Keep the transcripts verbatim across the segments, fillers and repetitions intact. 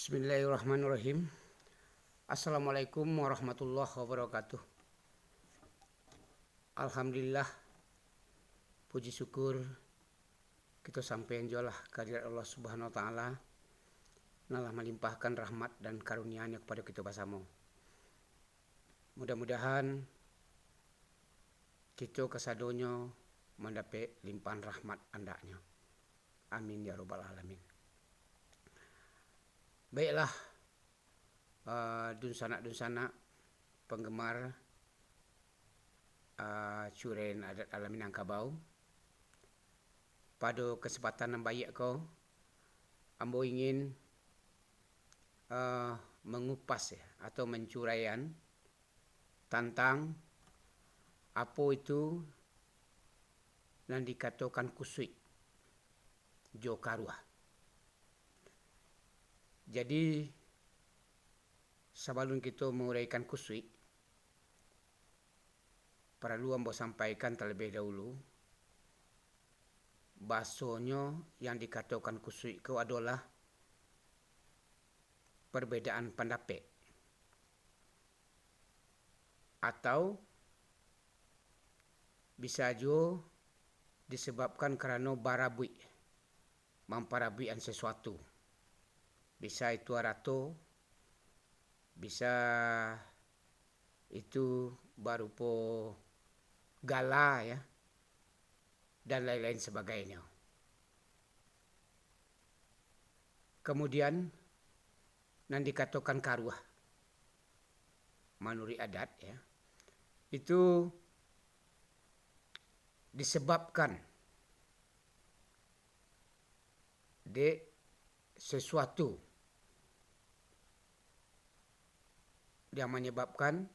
Bismillahirrahmanirrahim. Assalamualaikum warahmatullahi wabarakatuh. Alhamdulillah, puji syukur kito sampaian juo lah ka hadirat Allah Subhanahu Wa Taala, nan lah malimpahkan rahmat dan karunia-Nyo kapado kito basamo. Mudah-mudahan kito kasadonyo mandapek limpahan rahmat andak-Nyo. Amin ya rabbal alamin. Baiklah, eh, dunsanak-dunsanak penggemar, eh, Curen Adat Alam Minangkabau, pado kesempatan nan baiak ko, ambo ingin, eh, mangupas, ya, atau mancuraian tantang apo itu nan dikatokan kusuik jo karuah. Jadi, sabalun kito mauraikan kusuik, paralu ambo sampaikan talabiah dahulu, basonyo yang dikatokan kusuik ko adolah perbedaan pandapek, atau bisa juo disebabkan karano barabuik, mamparabuikan sesuatu. Bisa itu arato, bisa itu barupo gala, ya, dan lain-lain sabagainyo. Kemudian, nan dikatokan karuah, manuruik adat, ya, itu disebabkan dek sesuatu, yang manyebabkan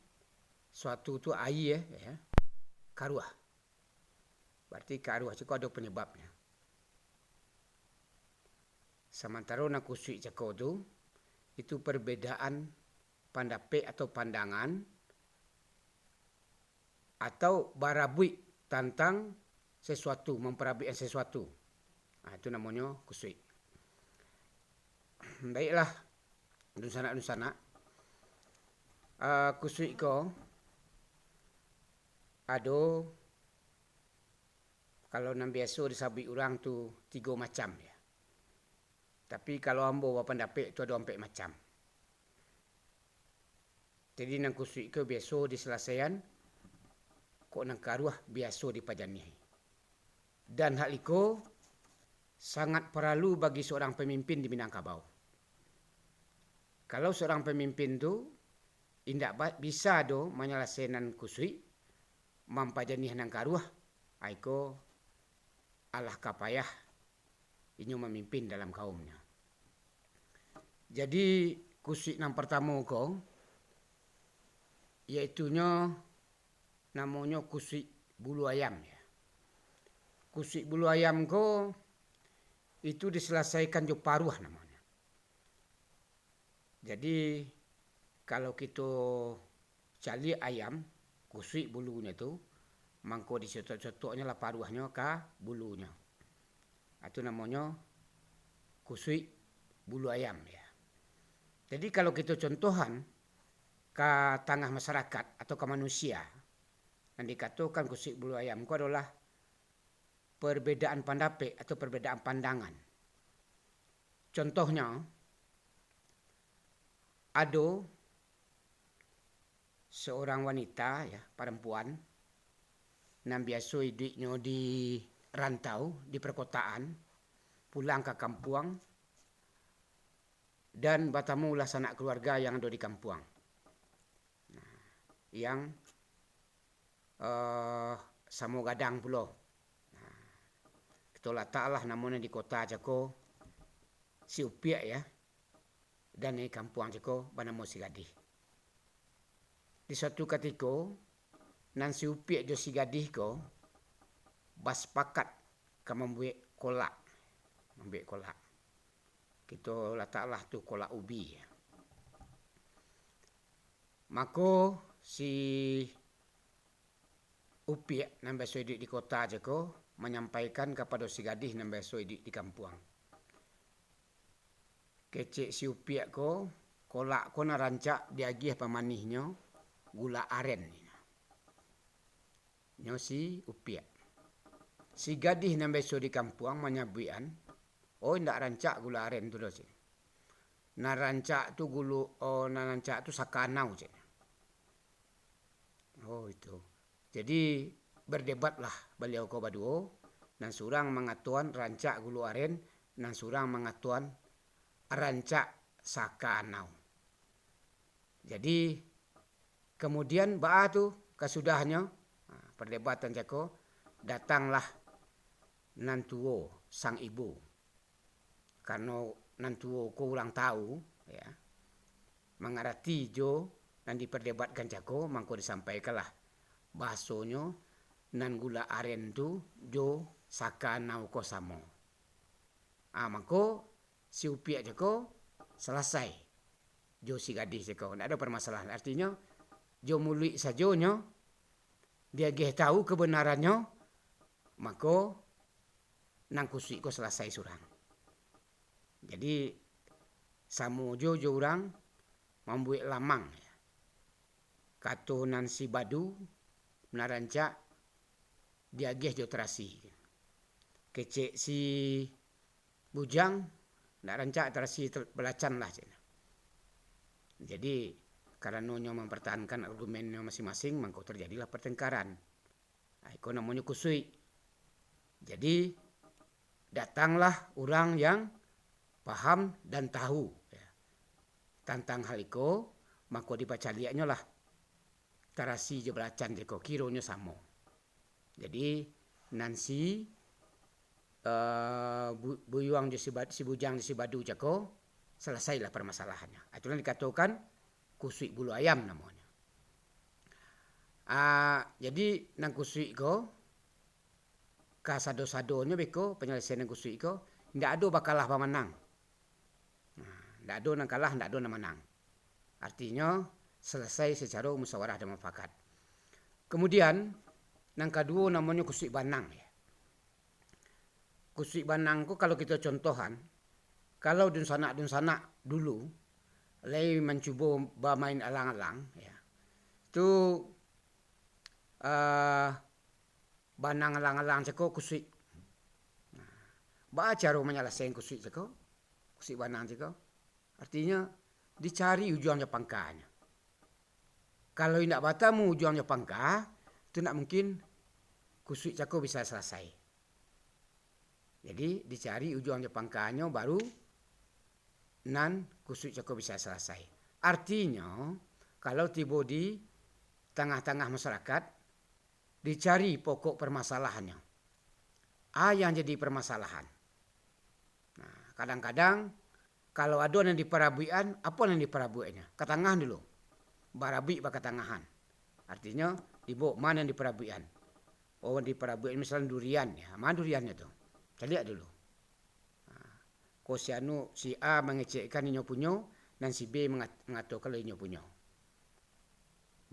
suatu tu aia, ya, karuah. Berarti karuah cako ado panyebabnyo. Samantaro nan kusuik cako tu, itu perbedaan pandapek atau pandangan atau barabuik tantang sesuatu, mamparabuikan sesuatu. Nah, itu namonyo kusuik. Baiklah, dunsanak-dunsanak. Ah, kusuik ko ado, kalau nan biaso disabuik urang tu tigo macam, ya. Tapi kalau ambo bapandapek tu ado ampek macam. Jadi, nan kusuik ko biaso disalasaian, kok nan karuah biaso dipajaniahi. Dan hal iko sangat paralu bagi surang pamimpin di Minangkabau. Kalau surang pamimpin tu indak ba-, bisa doh manyalasaian nan kusuik, mampajaniah nan karuah, a iko alah ka payah inyo mamimpin dalam kaumnyo. Jadi, kusuik nan partamo ko, yaitunyo namonyo kusuik bulu ayam, ya. Kusuik bulu ayam ko, itu disalasaikan jo paruah namonyo. Jadi, kalau kito caliak ayam, kusuik bulunyo tu, mangko dicotok-cotoknyo lah paruahnyo ka bulunyo. Itu namonyo kusuik bulu ayam, ya. Jadi, kalau kito contohan ka tangah masyarakat atau ka manusia, nan dikatokan kusuik bulu ayam ko adolah perbedaan pandapek atau perbedaan pandangan. Contohnyo, ado seorang wanita, ya, parampuan, nan biaso iduiknyo di rantau, di perkotaan, pulang ka kampuang, dan batamulah sanak keluarga yang ado di kampuang. Nah, yang, eh, samo gadang pulo. Nah, kito lataklah namonyo di kota cako, si Upiak, ya, dan di kampuang cako banamo si Gadih. Di suatu katiko, nan si Upiak jo si Gadih ko basapakat ka mambuek kolak. Mambuek kolak. Kito lataklah tu kolak ubi. Mako, si Upiak nan biaso iduik di kota cako manyampaikan kapado si Gadih nan biaso iduik di kampuang. Kecek si Upiak ko, kolak ko nan rancak diagiah pamanihnyo, gula aren. Nyo si Upiak. Si gadih nan biaso di kampuang manyabuikan, "Oh, indak rancak gula aren tu doh," cek. "Nan rancak tu gulu, oh, nan rancak tu saka anau," cek. Oh, itu. Jadi, berdebatlah baliau ko baduo, nan surang mangatoan rancak gulu aren, nan surang mangatoan rancak saka anau. Jadi, kemudian baa tu kasudahnyo, ha, perdebatan cako, datanglah nan tuo, sang ibu. Karano nan tuo ko urang tau, ya, mangarati jo nan diperdebatkan cako, mangko disampaikanlah bahasonyo nan gula aren tu jo saka anau ko samo. Ah, mangko si Upiak cako salasai jo si gadih cako, ndak ado permasalahan. Artinyo, jo muluik sajonyo diagiah tau kebenarannyo, mako nan kusuik ko salasai surang. Jadi, samo jo, jo urang mambuek lamang, ya. Kato nan si badu, nan rancak diagiah jo tarasi. Kecek si bujang, ndak rancak tarasi ter-, balacan lah, cek. Jadi, karano nyo mampertahankan argumennyo masing-masing, mangko terjadilah pertengkaran. Nah, iko namonyo kusuik. Jadi, datanglah urang yang paham dan tahu, ya, tantang hal iko, mako dipacaliaknyo lah tarasi jo balacan cako, kironyo samo. Jadi, nan si, eh, bu-, buyuang jo si ba-, si bujang jo si badu cako, salasailah permasalahannyo. Itulah dikatokan kusuik bulu ayam namonyo. Ah, jadi, nan kusuik ko, kasado-sadonyo beko panyalesaian nan kusuik ko, indak ado bakalah bamanang. Nah, ndak ado nan kalah, ndak ado nan manang. Artinyo, salasai sacaro musyawarah dan mufakat. Kemudian, nan kaduo namonyo kusuik banang, ya. Kusuik banang ko kalau kito contohan, kalau dunsanak-dunsanak dulu lai mancubo bamain alang-alang, ya, tu, eh, banang alang-alang cako kusuik. Nah, baa caro manyalasaian kusuik cako? Kusuik banang cako? Artinyo, dicari ujuang jo pangkanyo. Kalau indak batamu ujuang jo pangka, tu ndak mungkin kusuik cako bisa salasai. Jadi, dicari ujuang jo pangkanyo, baru nan kusuik cako bisa salasai. Artinyo, kalau tibo di tangah-tangah masyarakat, dicari pokok permasalahannyo. A yang jadi permasalahan. Nah, kadang-kadang, kalau ado nan diparabuikan, apo nan diparabuikannyo? Ka tangah dulu. Barabuik bakatangahan. Artinyo, tibo ma nan diparabuikan. Oh, diparabuikan misalnyo durian, ya, ma duriannyo tu? Caliak dulu. Nah, ko si anu, si A mangecekkan inyo punyo, nan si B mangat-, mangatokan lah inyo punyo.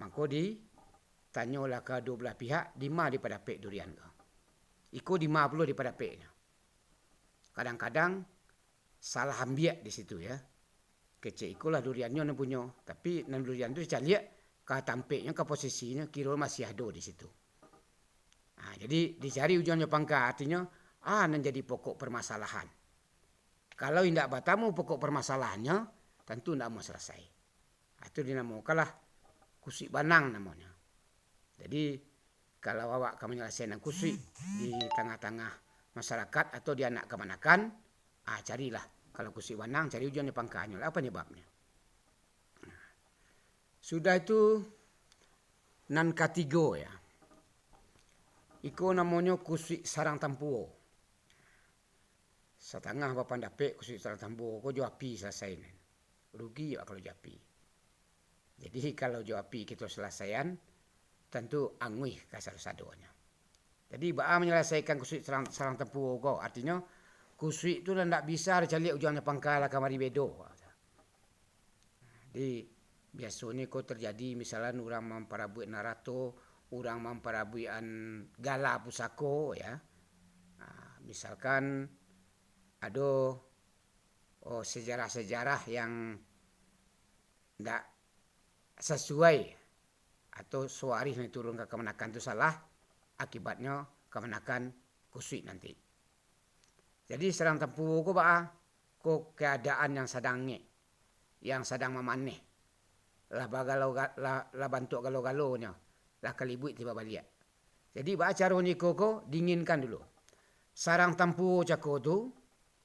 Mangko ditanyolah ka duo belah pihak, dima dipadapek durian ko. Iko dima pulo dipadapeknyo. Kadang-kadang salah ambiak di situ, ya. Kecek ikolah duriannyo nan punyo, tapi nan durian tu dicaliak ka tampeknyo, ka posisinyo, kiro masih ado di situ. Nah, jadi dicari ujuangnyo pangka, artinyo, ah, nan jadi pokok permasalahan. Kalau indak batamu pokok permasalahannyo, tantu indak amuah salasai. Ah, itu dinamokanlah kusuik banang namonyo. Jadi, kalau awak ka manyalasaikan kusuik di tangah-tangah masyarakat atau di anak kamanakan, ah, carilah. Kalau kusuik banang, cari ujuangnyo pangkanyo lah, apa nyebabnyo. Sudah itu, nan katigo, ya. Iko namonyo kusuik sarang tampuo. Satangah bapandapek kusuik sarang tampuo ko jo api salasai nian. Rugi awak kalau jo api. Jadi, kalau jo api kito salasaian, tantu anguih kasado-sadonyo. Jadi, baa manyalasaikan kusuik sarang, sarang tampuo ko? Artinyo, kusuik tu lah ndak bisa dicaliak ujuangnyo pangka lah kamari bedo. Jadi, biasonyo ko terjadi, misalkan urang mamparabuikan arato, urang mamparabuikan gala pusako, ya. Ah, misalkan ado oh, sejarah-sejarah yang ndak sasuai atau sawarih nan diturunkan kamanakan tu salah, akibatnyo kamanakan kusuik nanti. Jadi, sarang tampuo ko baa? Ko keadaan yang sadang angek, yang sadang mamaneh, lah bagalo, lah, lah bantuak galo-galonyo, lah kalibuik tibo baliak. Jadi, baa caronyo iko ko? Dinginkan dulu. Sarang tampuo cako tu,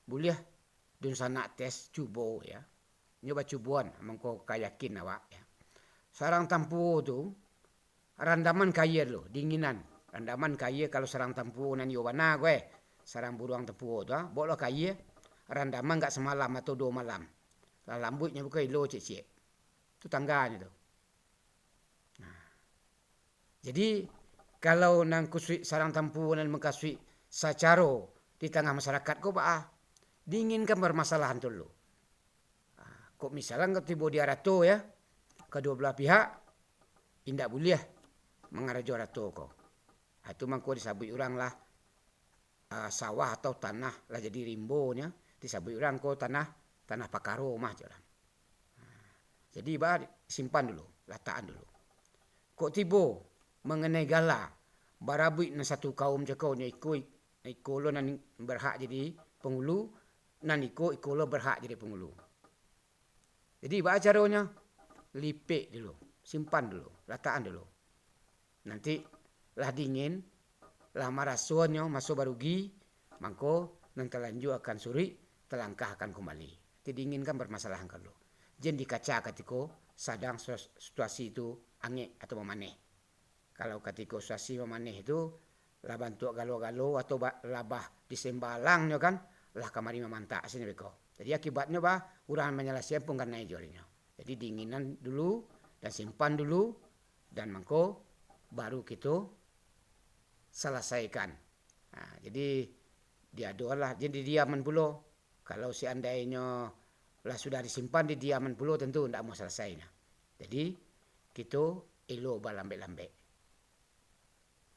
buliah dunsanak tes cubo, ya. Nyo bacuboan, mangko ka yakin awak, ya. Sarang tampuo tu, randaman ka aia dulu, dinginan. Randaman ka aia kalau sarang tampuo nan iyo bana ko, eh. Sarang buruang tampuo tu, ah, baoklah ka aia, randaman agak samalam atau duo malam. Lah lambuiknyo bukan ilo ciek-ciek. Tu tangganyo tu. Nah. Jadi, kalau nan kusuik sarang tampuo nan mukasuik sacaro di tangah masyarakat ko baa? Dinginkan parmasalahan tu dulu. Ah, kok misalkan kok tibo di arato, ya, kaduo balah pihak indak buliah mangarajo arato ko. Ah, tu mangko disabuik urang lah, ah, sawah atau tanah lah jadi rimbonyo, disabuik urang ko tanah, tanah pakaro mah, cek urang. Ah, jadi, baa, simpan dulu, latakan dulu. Kok tibo manganai gala, barabuik nan satu kaum cako, nyo iko, iko lo nan berhak jadi pangulu, nan iko, iko lo berhak jadi pangulu. Jadi, baa caronyo? Lipek dulu, simpan dulu, latakan dulu. Nanti lah dingin, lah marasonyo maso barugi, mangko nan talanjua akan suruik, talangkah akan kumbali. Nanti dinginkan parmasalahan ko dulu. Jan dikaca katiko sadang sus-, situasi tu angek atau mamaneh. Kalau katiko situasi mamaneh tu, lah bantuak galo-galo atau ba-, lah bah di sembalangnyo kan, lah kamari mamantak sini beko. Jadi akibatnyo bah, urang manyalasaian pun kanai jo arinyo. Jadi dinginan dulu, dan simpan dulu, dan mangko baru kito salasaikan. Nah, jadi diadolah, jadi didiaman pulo. Kalau seandainyo lah sudah disimpan, didiaman pulo, tentu ndak amuah salasainyo. Jadi, kito elo balambek-lambek.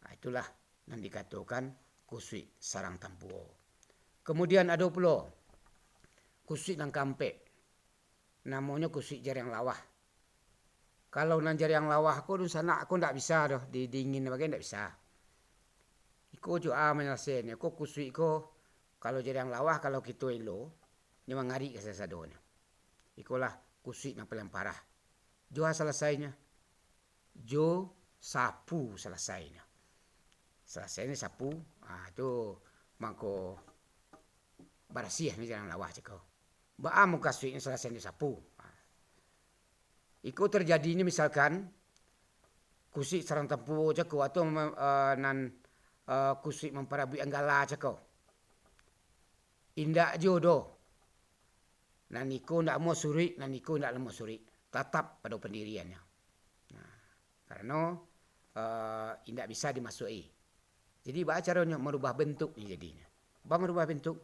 Nah, itulah nan dikatokan kusuik sarang tampuo. Kemudian ado pulo kusuik nan kaampek, namonyo kusuik jariang lawah. Kalau nan jariang lawah ko, dunsanak ko ndak bisa doh, di-, dingin bagai ndak bisa. Iko jo a manyalasaiannyo, ko kusuik ko, kalau jariang lawah, kalau kito elo, nyo mangarik ka sadonyo. Ikolah kusuik nan paling parah. Jo a salasainyo, jo sapu salasainyo. Salasainyo sapu, ah, tu mangko barasiah ni jariang lawah cako. Baa mukasuiknyo salasainyo sapu? Ah. Iko tarjadinyo misalkan kusuik sarang tampuo cako atau ma-, eh, nan, eh, kusuik mamparabuik anggala cako. Indak jo doh. Nan iko ndak amuah suruik, nan iko ndak amuah suruik. Tatap pado pandiriannyo. Nah, karano, eh, indak bisa dimasuak-i. Jadi, baa caronyo? Marubah bentuknyo jadinyo. Baa marubah bentuk?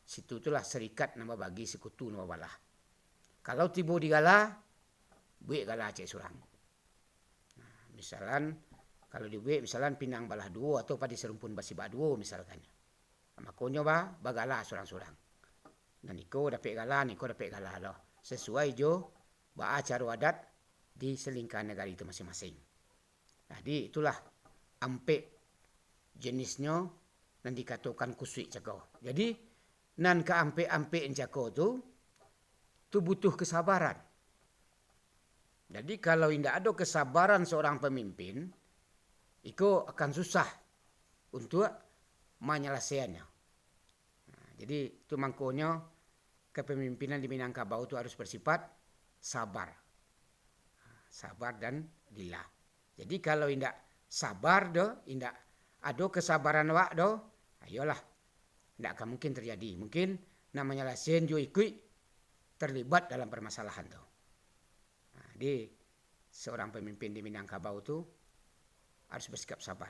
Situ tu lah serikat nan babagi, sikutu nan babalah. Kalau tibo di gala, buek gala ciek surang. Nah, misalan, kalau dibuek, misalan, pinang balah duo atau padi sarumpun basibak duo, misalkan. Makonyo ba-, bagala surang-surang. Nan iko dapek gala, nan iko dapek gala lo. Sasuai jo baa caro adat di salingka nagari tu masing-masing. Jadi, itulah ampek jenisnyo nan dikatokan kusuik cako. Jadi, nan kaampek-ampek cako tu, tu butuh kesabaran. Jadi, kalau indak ado kesabaran seorang pemimpin, iko akan susah untuak manyalasaiannyo. Nah, jadi, tu mangkonyo kepemimpinan di Minangkabau tu harus bersifat sabar. Sabar dan lila. Jadi, kalau indak sabar doh, indak ado kesabaran awak doh, iyolah, indak akan mungkin terjadi. Mungkin nan manyalasaian juo ikuik terlibat dalam permasalahan tu. Nah, jadi, seorang pemimpin di Minangkabau tu harus bersikap sabar.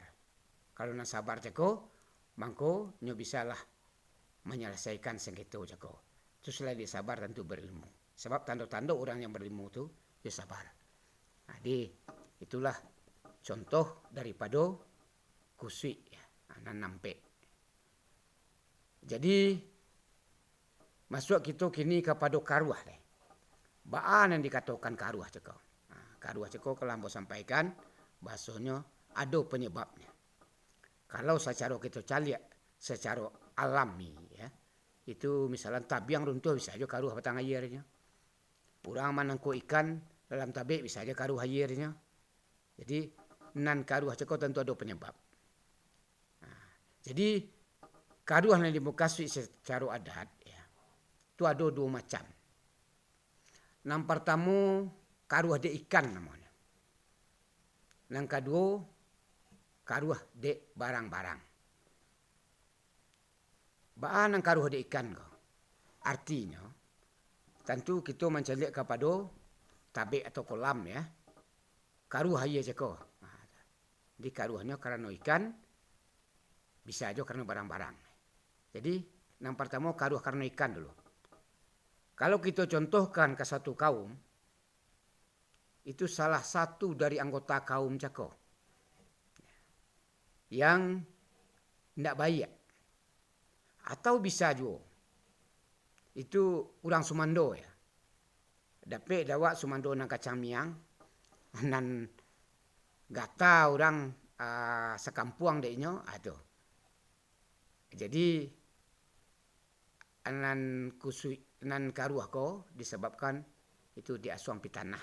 Kalau nan sabar cako, mangko nyo bisalah manyalasaikan sengketo cako. Tu selain dari sabar, tantu berilmu. Sabab tando-tando urang yang berilmu tu, yo sabar. Nah, jadi, itulah contoh daripado kusuik, ya, nan ampek. Jadi, Masuak kito kini kapado karuah lai. Baa nan dikatokan karuah cako? Nah, karuah cako kalau ambo sampaikan, bahasonyo ado panyababnyo. Kalau sacaro kito caliak, sacaro alami, ya, itu misalkan tabiang runtuah bisa jo karuah batang ayianyo. Urang manangkok ikan dalam tabek bisa jo karuah ayianyo. Jadi, nan karuah cako tantu ado panyabab. Nah, jadi, karuah nan dimukasuik sacaro adat, ya, tu ado duo macam. Nan partamo, karuah dek ikan namonyo. Nan kaduo, karuah dek barang-barang. Baa nan karuah dek ikan ko? Artinyo, tantu kito mancaliak kapado tabek atau kolam, ya. Karuah aia cako. Nah, jadi karuahnyo karano ikan, bisa jo karano barang-barang. Jadi, nan partamo karuah karano ikan dulu. Kalau kito contohkan ka satu kaum, itu salah satu dari anggota kaum cako yang ndak baiak. Atau bisa juo, itu urang sumando, ya. Dapek dek awak sumando nan kacang miang, nan gata urang, ah, sakampuang dek inyo, ah, tu. Jadi, nan kusuik, nan karuah ko disababkan itu di asuang pitanah.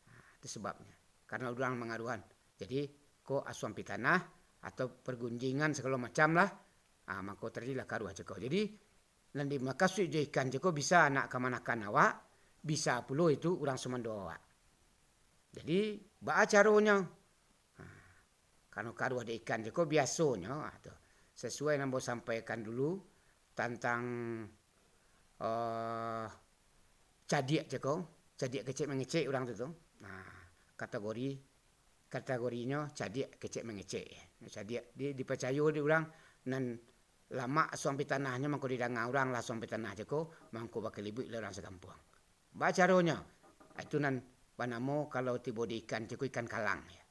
Nah, itu sababnyo. Karano urang mangaruahan. Jadi, ko asuang pitanah atau pergunjingan sagalo macam lah, ah, mako tajadilah karuah cako. Jadi, nan dimakasuik jo ikan cako bisa anak kamanakan awak, bisa pulo itu urang sumando awak. Jadi, baa caronyo? Nah, karano karuah dek ikan cako biasonyo, ah, tu, sasuai nan ambo sampaikan dulu tantang, eh, cadiak cako, cadiak kecek mangecek urang tu, tu. Nah, kategori, kategorinyo cadiak kecek mangecek. Cadiak di, dipacayo dek urang nan lamak asuang pitanahnyo mangko didanga urang lah asuang pitanah cako, mangko bakalibuik lah urang sakampuang. Baa caronyo? Itu nan banamo kalau tibo di ikan cako ikan kalang, ya.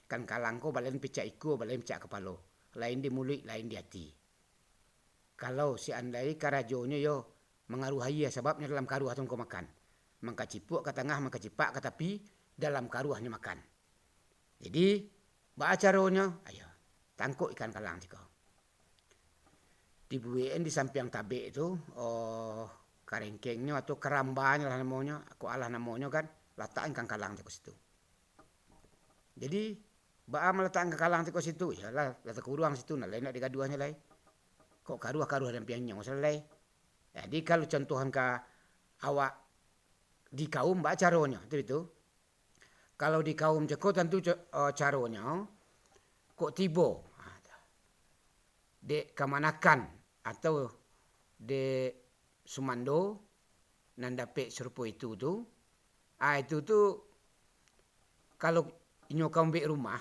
Ikan kalang ko balain picak ikua, balain picak kapalo, lain di muluik, lain di ati. Kalau seandai karajonyo yo mangaruah aia, sababnyo dalam karuah tu mangko makan. Mangkacipuak ka tangah, mangkacipak ka tapi, dalam karuahnyo makan. Jadi, baa caronyo? Ayo, tangkok ikan kalang cako. Dibuekan di sampiang tabek tu, oh, karengkengnyo atau karambanyo lah namonyo, kok alah namonyo kan, latakan ikan kalang cako situ. Jadi, baa malatakan ikan kalang cako situ? Iyolah, lah takuruang situ, nah, lai nak digaduahnyo lai. Kok karuah-karuah dan piangnyo salah lai. Jadi, kalau contohan ka awak di kaum, baa caronyo? Tu itu. Kalau di kaum cako tantu ca-, eh, caronyo, kok tibo, ah, dek kamanakan atau dek sumando nan dapek sarupo itu tu, ah, itu tu kalau inyo ka ambek rumah,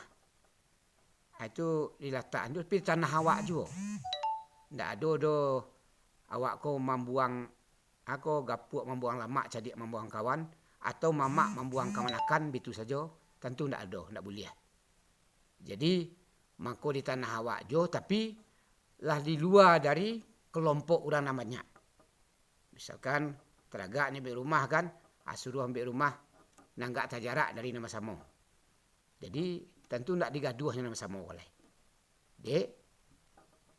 ah, itu dilatakan tu, tapi tanah awak juo. Ndak ado doh awak ko mambuang, ako gapuak mambuang lamak, cadiak mambuang kawan, atau mamak mambuang kamanakan, bitu sajo, tantu ndak ado, ndak buliah. Jadi, mangko di tanah awak juo, tapi lah di lua dari kelompok urang nan banyak. Misalkan, taragak ni ambek rumah kan, ah, suruah ambek rumah nan agak tajarak dari nan basamo. Jadi, tantu ndak digaduahnyo nan basamo ko lai. Dek,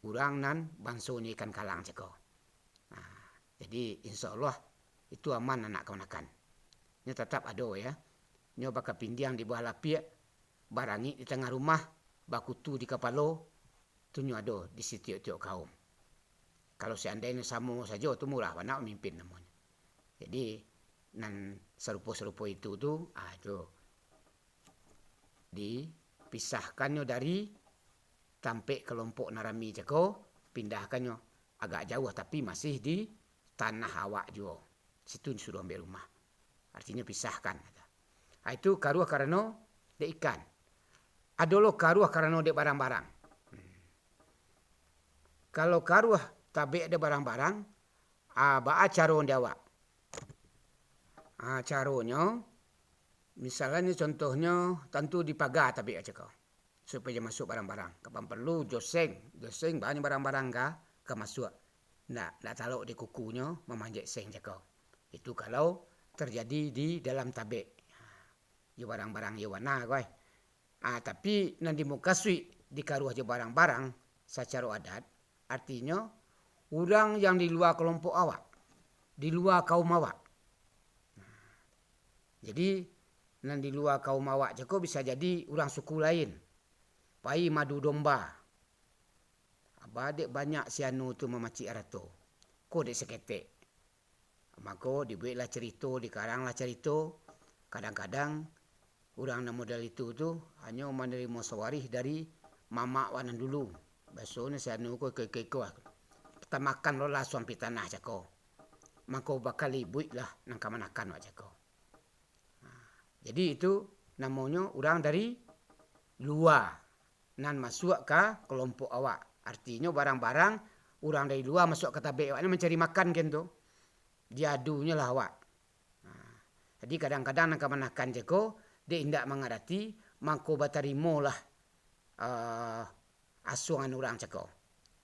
urang nan bansonyo ikan kalang cako. Nah, jadi, insya Allah, itu aman anak kamanakan. Nyo tatap ado, ya. Nyo bakapindiang di bawah lapiak, barangik di tangah rumah, bakutu di kapalo, tu nyo ado di satiok-tiok kaum. Kalau seandainyo samo sajo, tu murah bana mamimpin namonyo. Jadi, nan sarupo-sarupo itu tu, ah, itu dipisahkannyo dari tampek kalompok nan rami cako, pindahkannyo agak jauah, tapi masih di tanah awak juo. Situ suruah ambek rumah. Artinyo pisahkan. Ah, itu karuah karano dek ikan. Ado lo karuah karano dek barang-barang. Hmm. Kalau karuah tabek dek barang-barang, ah, baa caro di awak? Ah, caronyo, misalnyo contohnyo, tantu dipaga tabek cako, supayo jan masuak barang-barang. Kapan paralu, jo seng, jo seng banyak barang-barang ka, ka masuak. ndak, ndak talok di kukunyo mamanjek seng cako. Itu kalau terjadi di dalam tabek. Jo barang-barang iyo bana ko ai. Ah, tapi nan di mukasuik dikaruah jo barang-barang sacaro adat, artinyo urang yang di lua kalompok awak, di lua kaum awak. Jadi, nan di lua kaum awak cako bisa jadi urang suku lain, pai madu domba. Aba dek banyak si anu tu mamacik arato, ko dek saketek. Mako, dibuweklah carito, dikaranglah carito. Kadang-kadang, urang nan model itu tu hanyo manarimo sawarih dari mamak wak nan dulu. Biasonyo si anu ko iko-iko, tamakan lo lah suampih tanah cako. Mako, bakalibuiklah nan kamanakan wak cako. Nah, jadi itu namonyo urang dari lua nan masuak ka kalompok awak. Artinyo, barang-barang urang dari lua masuak ka tabek awak ni mancari makan kan tu. Diadunyo lah awak. Nah, jadi kadang-kadang nan kamanakan cako, dek indak mangarati, mangko batarimolah, eh, asuangan urang cako.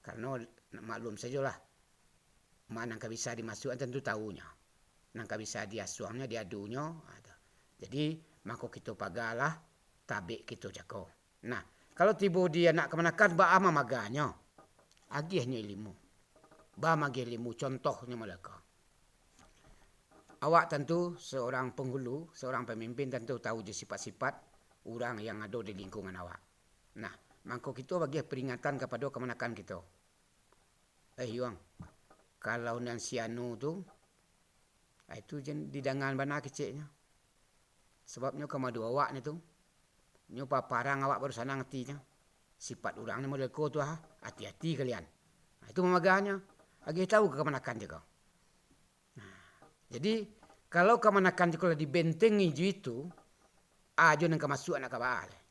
Karano, maklum sajolah, ma nan ka bisa dimasuakan tantu tawunyo. Nan ka bisa diasuangnyo, diadunyo, ha, tu. Jadi, mako kito pagalah tabek kito cako. Nah, kalau tibo di anak kamanakan, baa mamaganyo? Agiahnyo ilimu. Baa magiah ilimu, contohnyo maleka. Awak tantu seorang penghulu, seorang pemimpin tantu tahu jo sifat-sifat urang yang ado di lingkungan awak. Nah, mangko kito bagiah peringatan kapado kamanakan kito. Eh, Yuang, kalau nan si anu tu, ah, itu jan didangaan bana keceknyo. Sabab nyo ka madu awak nyo tu, nyo paparang awak baru sanang atinyo. Sifat urang ni model ko tu, ah, ati-ati kalian. Nah, itu mamaganyo. Agiah tahu ka kamanakan cako. Nah, jadi, kalau kamanakan cako lah dibentengi jo itu, ajo nan ka masuak nak ka baa lai.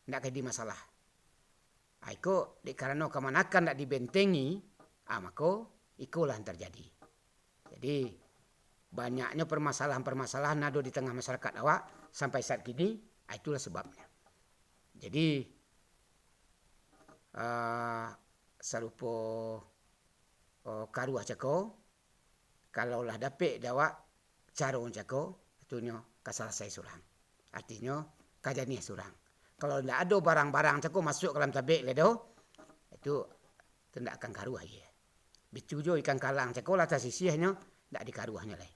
Ndak ka jadi masalah. Ah, iko, dek karano kamanakan ndak dibentengi, ah, mako, ikolah nan tarjadi. Jadi, banyaknyo parmasalahan-parmasalahan ado di tangah masyarakat awak sampai saat kini, ah, itulah sababnyo. Jadi, ah, sarupo, oh, karuah cako, kalau lah dapek dek awak caro cako, itu nyo ka salasai surang. Artinyo, ka janiah surang. Kalau ndak ado barang-barang cako masuak ka dalam tabek lai doh, itu, itu ndak akan karuah, iyo. Bitu jo ikan kalang cako lah tasisiah nyo, ndak dikaruahnyo lai.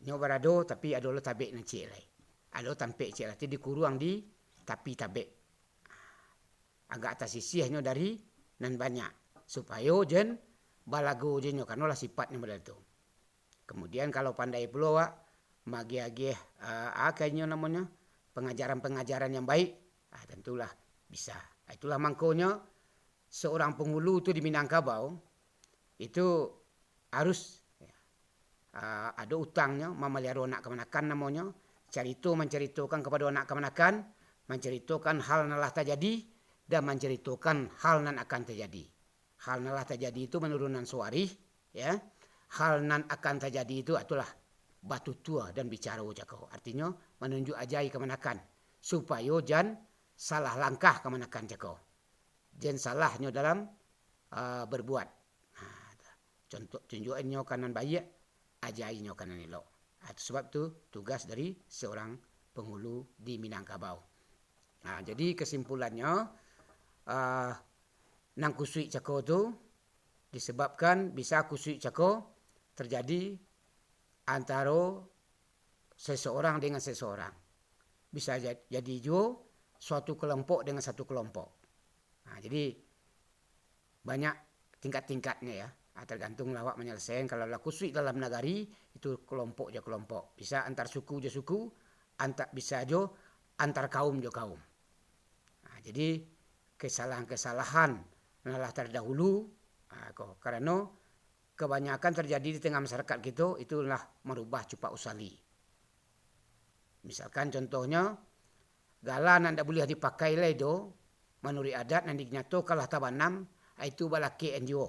Nyo barado, tapi ado lo tabek nan ciek lai. Ado tampek ciek lai, tu dikuruang di tapi tabek. Agak tasisiahnyo dari nan banyak, supayo jan balago jo nyo, karano lah sipatnyo model tu. Kemudian, kalau pandai pulo awak maagiah-agiah, ah, a ka inyo namonyo, pangajaran-pangajaran yang baik, ah, tantulah bisa. Ah, itulah mangkonyo, seorang pangulu tu di Minangkabau, itu harus, ah, ado utangnyo mamaliaro anak kamanakan namonyo, carito mancaritokan kapado anak kamanakan, mancaritokan hal nan lah tajadi, dan mancaritokan hal nan akan tajadi. Hal nan lah tajadi tu manurunan sawarih, ya. Hal nan akan tajadi tu, itulah batutua dan bicaro cako. Artinyo, manunjuak ajai kamanakan, supayo jan salah langkah kamanakan cako. Jan salahnyo dalam, ah, berbuat. Nah, contoh, tunjuakannyo ka nan baiak, ajainyo ka nan elok. Ah, itu sabab tu tugas dari seorang pangulu di Minangkabau. Nah, jadi kesimpulannyo, ah, nan kusuik cako tu disebabkan bisa kusuik cako terjadi antaro seseorang dengan seseorang. Bisa ja-, jadi juo suatu kelompok dengan satu kelompok. Nah, jadi banyak tingkat-tingkatnyo, ya. Ah, tergantung lah awak manyalasaian. Kalau lah kusuik dalam nagari, itu kelompok jo kelompok. Bisa antar suku jo suku, antar, bisa jo antar kaum jo kaum. Nah, jadi kesalahan-kesalahan nan lah tardahulu, ah, ko, karano kebanyakan terjadi di tengah masyarakat kito, itulah marubah cupak usali. Misalkan contohnyo, gala nan ndak buliah dipakai lai doh, manuruik adat nan dinyatokan lah tabanam, itu balakek an juo.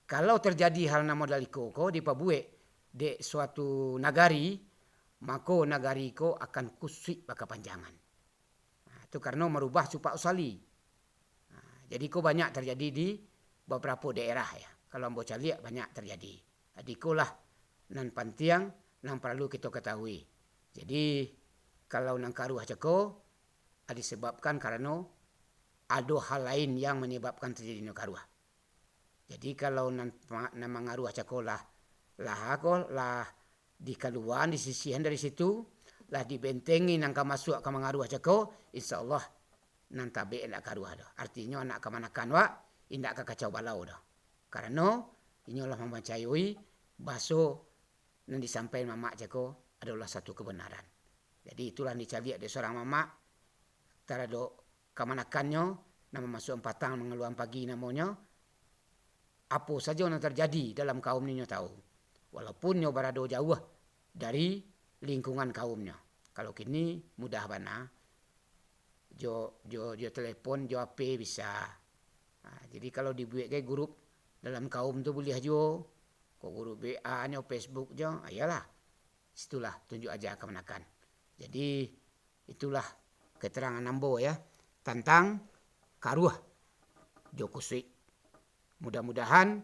Kalau terjadi hal nan model iko ko dipabuek dek suatu nagari, mako nagari ko akan kusuik bakapanjangan. Nah, itu karano marubah cupak usali. Nah, jadi ko banyak terjadi di babarapo daerah, ya. Kalau ambo caliak banyak tarjadi. Jadi ikolah nan pantiang, nan paralu kito katahui. Jadi kalau nan karuah cako, ah, disebabkan karano ado hal lain yang manyababkan tarjadinyo karuah. Jadi kalau nan, nan mangaruah cako lah, lah ko, lah dikaluaan, disisihan dari situ, lah dibentengi nan ka masuak ka mangaruah cako, insya Allah nan tabek indak karuah doh. Artinyo anak kamanakan wak indak ka kacau balau doh. Karano inyo lah mamacayoi baso nan disampaikan mamak cako adolah satu kebenaran. Jadi itulah dicaliak dek seorang mamak taradok kamanakannyo, nan mamasuakan patang mangaluakan pagi namonyo, apo sajo nan tarjadi dalam kaum ni nyo tahu, walaupun nyo barado jauah dari lingkungan kaumnyo. Kalau kini mudah bana, jo, jo, jo telepon, jo H P bisa. Ha, jadi kalau dibuek gai grup dalam kaum tu buliah juo, ko grup W A nyo, Facebook nyo, ha, iyolah, situlah tunjuk aja kamanakan. Jadi itulah keterangan ambo ya, tantang karuah jo kusuik. Mudah-mudahan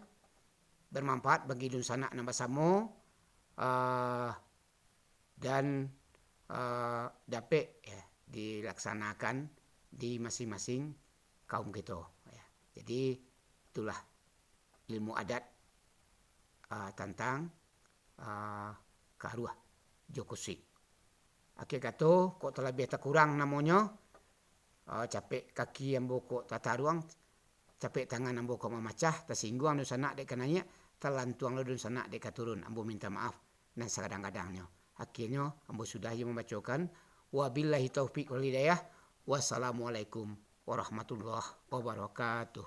bermanfaat bagi dunsanak nan basamo, ah, dan, ah, dapek ya dilaksanakan di masing-masing kaum kito ya. Jadi itulah ilmu adat, ah, tantang, ah, karuah jo kusuik. Akhir kato, kok talabiah takurang namonyo, ah, capek kaki ambo kok tataruang, capek tangan ambo kok mamacah, tasingguang dunsanak dek ka naiak, talantuang lo dunsanak dek ka turun, ambo minta maaf nan sagadang-gadangnyo. Akhirnyo ambo sudahi mambacokan, wabillahi taufik wal hidayah, wassalamualaikum warahmatullahi wabarakatuh.